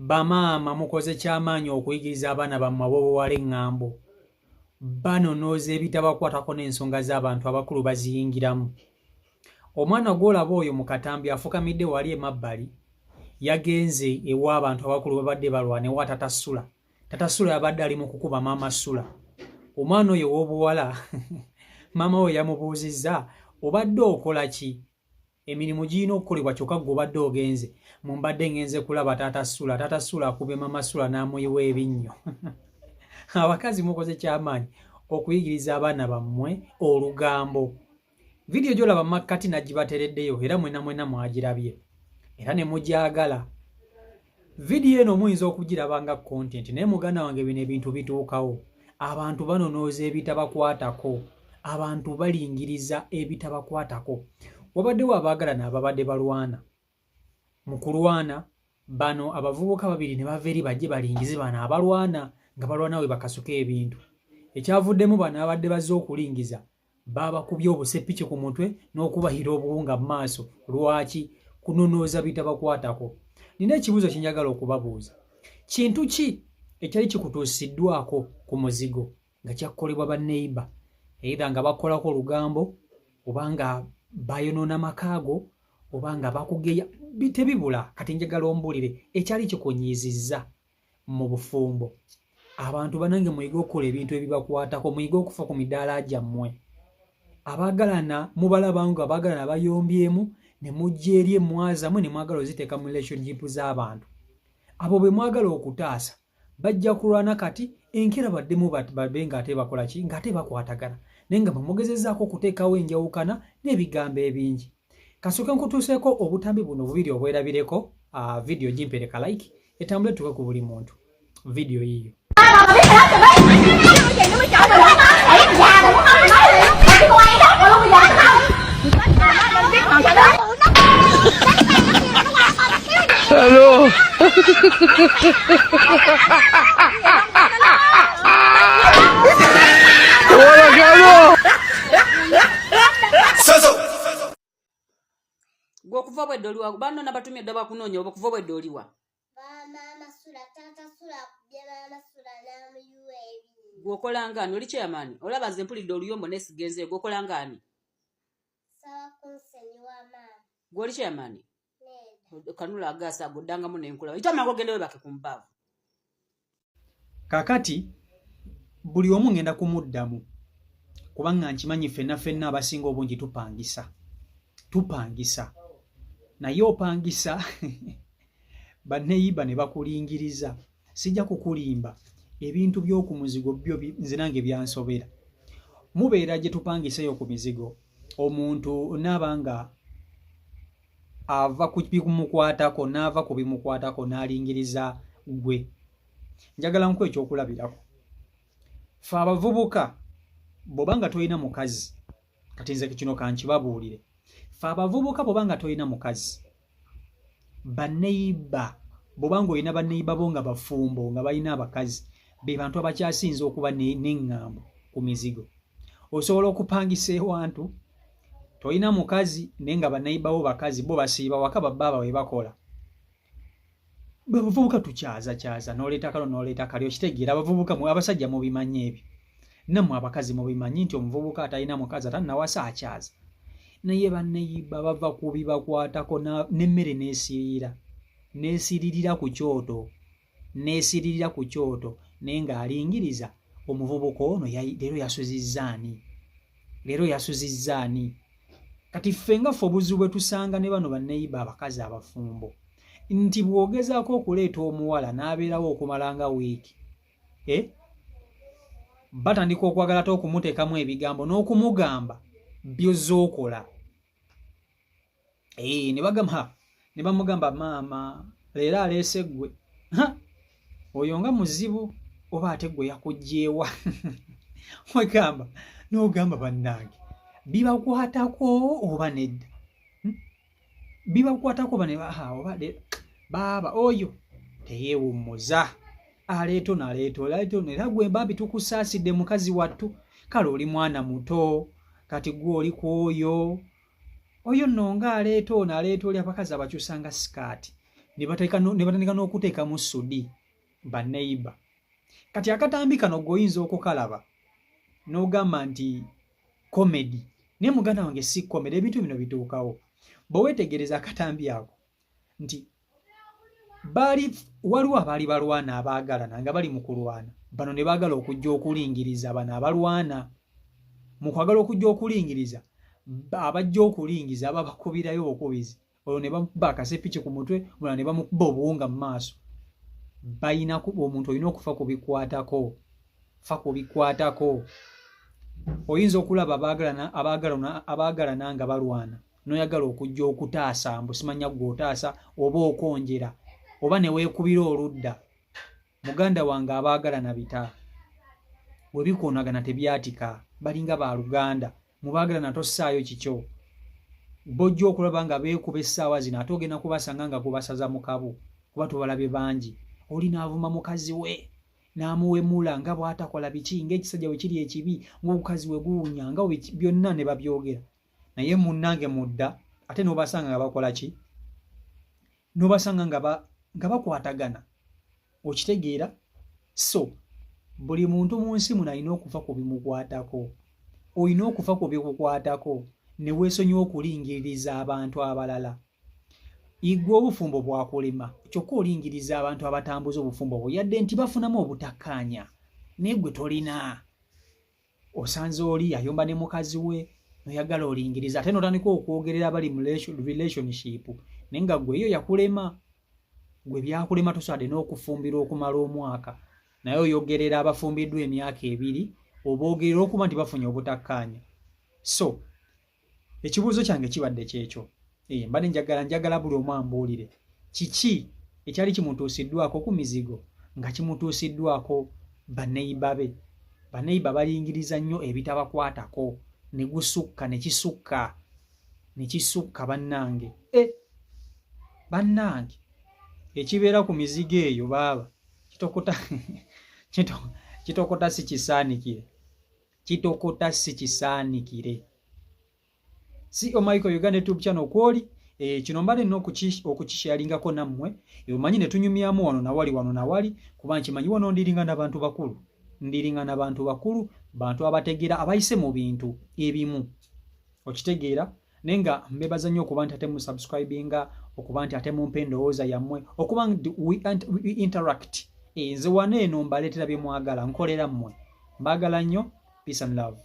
Bamaama mukoze kyamaanyi okuyigiriza abaana bammwe ab'obuwala eŋŋambo. Banonooza ebitabakwatako n'ensonga z'abantu abakulu baziyingiramu. Omwana gw'olaba oyo mu katambi afukamidde wali emabbali yagenze ew'abantu abakulu babadde balwana ewa Taata Sula. Taata Sula yabadde ali mu kukuba Maama Sula. Omwana oyo ow'obuwala maama we yamubuuzizza obadde okola ki? Emirimu girina okukolebwa kyokka ggwe obadde ogenze mu mbadde ngenze kulaba taata Sula. Taata Sula akubye mama Sula n'amuyiwa ebinnyo. Abakazi mukoze kyamaanyi okuyigiriza abaana bammwe olugambo. Vidiyo gy'olaba makkati nagibatereddeyo era mwena mwena mwagirabye era ne mugyagala. Vidiyo eno muyinza okugiraba nga content naye muganda wange bino ebintu bituukawo. Abantu banonooza ebitabakwatako, abantu balingiriza ebitabakwatako. Wabaddewo abaagalana ababadde balwana. Mu kulwana bano abavubuka babiri ne bava eri bajje balingize bano abalwana nga balwana we bakasuka ebintu. Ekyavuddemu bano abadde bazze okulingiza baabakubye obuseppiki ku mutwe n'okubahira obuwunga mu maaso. Lwaki? Kunonooza bitabakwatako. Nina ekibuuzo kye njagala okubabuuza. Kintu ki ekyali kikutuusiddwako ku muzigo nga kyakkolebwa banneyiba, either nga bakukolako olugambo oba nga bayonoona maka go oba nga bakugeya? Tebibula. Kati njagala ombuulire ekyali kikunyiizizza mu bufumbo. Abantu banange muyige okukola ebintu ebibakwatako, muyige okufa ku midaala gyammwe. Abaagalana mubalaba nga abaagalana bayombyemu ne mujja eri emmwa zammwe ne mwagala oziteeka mu relationship z'abantu. Abo be mwagala okutaasa bajja kulwana kati enkeera baddemu babe ng'ate bakola ki, ng'ate bakwatagana, naye nga mwe mugezezzaako okuteekawo enjawukana n'ebigambo ebingi. Kasooke nkutuuseeko obutambi buno bubiri obwerabireko. Vidiyo gimpeereka like etambule tuke ku buli muntu. Vidiyo yiyo. Hello. Gwe okuva obwedda oliwa? Banno nabatumye dda bakunoonya, oba okuva obwedda oliwa? Gwe okola nga ani? Oli chairman? Olaba nze mpulidde oluyombo naye sigenzeeyo. Gwe okola nga ani? Gwe oli chairman? Kanula agaasa ago oddangamu nenkulaba. Yita mangu ogende webake ku mbaavu. Kakati buli omu ngenda kumuddamu kubanga nkimanyi ffenna ffenna abasinga obungi tupangisa, tupangisa, naye opangisa banneyiba ne bakulingiriza. Sijja kukulimba, ebintu by'oku muzigo byo nze nange byansobera. Mubeera gye tupangiseyo ku mizigo, omuntu naaba nga ava ku bimukwatako n'ava ku bimukwatako n'alingiriza ggwe. Njagala nkuwe ekyokulabirako. Ffe abavubuka bw'oba nga tolina mukazi, kati nze kino kankibabuulire, ffe abavubuka bw'oba nga tolina mukazi, banneyiba bw'oba ng'olina banneyiba bo nga bafumbo nga balina abakazi, be bantu abakyasinze okuba n'eŋŋambo ku mizigo. Osobola okupangisa ewantu tolina mukazi naye nga banneyiba bo bakazi, bo basiiba waka babbaaba bwe bakola. Abavubuka tukyazakyaza n'oleeta kano n'oleeta kali, okitegeera? Abavubuka abasajja mubimanyi ebyo, nammwe abakazi mubimanyi nti omuvubuka atalina mukazi atannawasa akyaza, naye banneyiba bava ku bibakwatako n'emmere n'esiriira n'esiririra ku kyoto n'esiririra ku kyoto, naye ng'alingiriza omuvubuka ono leero yasuzizza ani, leero yasuzizza ani. Kati ffe nga ffe obuzibu bwe tusanga ne bano banneyiba abakazi abafumbo nti bw'ogezaako okuleeta omuwala n'abeerawo okumala nga wiiki, batandika okwagala ate okumuteekamu ebigambo n'okumugamba by'ozze okola. Ne bagamba, ne bamugamba maama leero aleese ggwe, ha oyo nga muzibu, oba ate ggwe yakuggyeewa. Wegamba n'ogamba bannange bibakwatako oba nedda? Bibakwatako oba ne oba baaba oyo teyeewummuza, aleeta ono aleeta oli aleeta ono, era gwe bambi tukusaasidde mukazi wattu, kale oli mwana muto kati gwe oli ku oyo oyo nno nga aleeta ono aleeta oli, abakazi abakyusa nga sikaati. Ne batandika n'okuteekamu sudi baneiba. Kati akatambi kano gweoyinza okukalaba n'ogamba nti comedy, naye muganda wange si comedy, ebintu bino bituukawo. Bwe weetegereza akatambi ako nti baali waliwo abaali balwana abaagalana nga bali mu kulwana, bano ne baagala okujja okulingiriza bano abalwana. Mu kwagala okujja okulingiriza, abajja okulingiza ababakubirayo obukubizi, olwo ne bamukuba akasepiki ku mutwe, omulala ne bamukuba obuwunga mu maaso. Balina omuntu olina okufa ku bikwatako, fa ku bikwatako. Oyinza okulaba abaagalana nga balwana, n'oyagala okujja okutaasa, mbu simanya ggwe otaasa oba okwonjera oba ne weekubira oludda. Muganda wange, abaagalana bita bwe bikoonagana tebyatika, balinga baluganda. Mubaagalana tossaayo kikyo. Bojja okulaba nga beekuba essaawa zino, ate ogenda kubasanga nga gubasaza mu kabu, kuba tubalabye bangi. Oli n'avuma mukazi we n'amuwemula nga bw'atakola biki, ng'ekisajja bwe kiri ekibi, ng'omukazi we guwunya, nga byonna ne babyogera. Naye munnange mudda ate n'obasanga nga bakola ki? N'obasanga nga bakwatagana. Okitegeera? So buli muntu mu nsi muno alina okufa ku bimukwatako. Olina okufa ku bikukwatako ne weesonyiwa okulingiririza abantu abalala. Igwe obufumbo bwakulema, kyokka olingiriza abantu abatambuza obufumbo bwo, yadde nti bafunamu obutakkaanya, naye gwe tolina. Osanze oli ayomba ne mukazi we, noyagala olingiriza, ate n'otandika okwogerera abali mu relationship, naye nga gwe eyo yakulema. Gwe byakulema, tosaadde n'okufumbirwa okumala omwaka, naye oyogerera abafumbiddwa emyaka 2, oboogerera okuba nti bafunye obutakkaanya. So ekibuuzo kyange kibadde kyekyo. Mbadde njagala buli omu ambuulire kiki ekyali kimutuusiddwako ku mizigo nga kimutuusiddwako baneiba be. Baneiba balingiriza nnyo ebitabakwatako ne gusukka ne kisukka ne kisukka. Bannange, bannange, ekibeera ku mizigo eyo baaba kitokota, kitokota si kisaanikire, kitokota si kisaanikire. Si Michael Uganda YouTube channel kwoli. Kino mbadde nina okukisharingako nammwe, omanyi ne tunyumyamu wano nawali, wano nawali, kuba nkimanyi wano ndiringa n'abantu bakulu, ndiringa n'abantu bakulu, bantu abategeera, abayise mu bintu ebimu, okitegeera. Naye nga mbebaza nnyo okuba nti ate musubscribinga, okuba nti ate mumpa endowooza yammwe, okuba nti we interact. Nze wano eno mbaleetera bye mwagala, nkolera mmwe. Mbaagala nnyo. Peace and love.